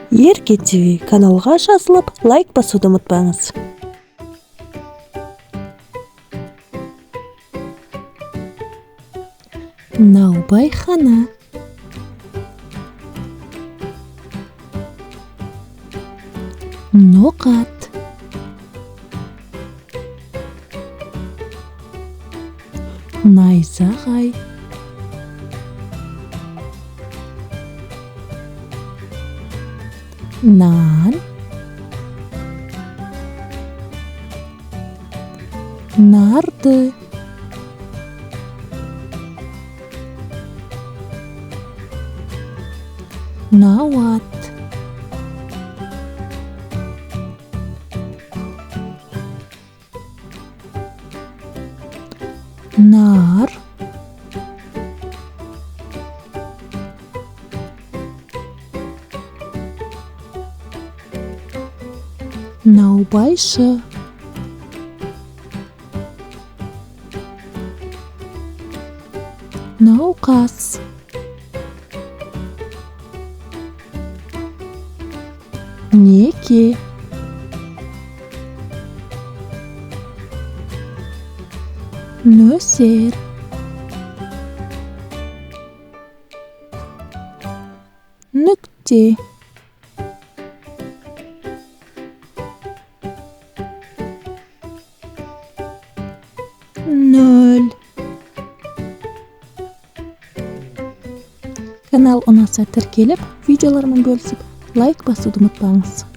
Ерке ТВ каналға жазылып, лайк басуды ұмытпаңыз. Наубайхана. Ноқат. Найзағай. Нан. Нарды. Науат. Нар. Наубайшы. Науқас. Неке. Нөсер. Нүкте. Нөл. Канал ұнаса, тіркеліп, видеолармен бөлісіп, лайк басуды ұмытпаңыз.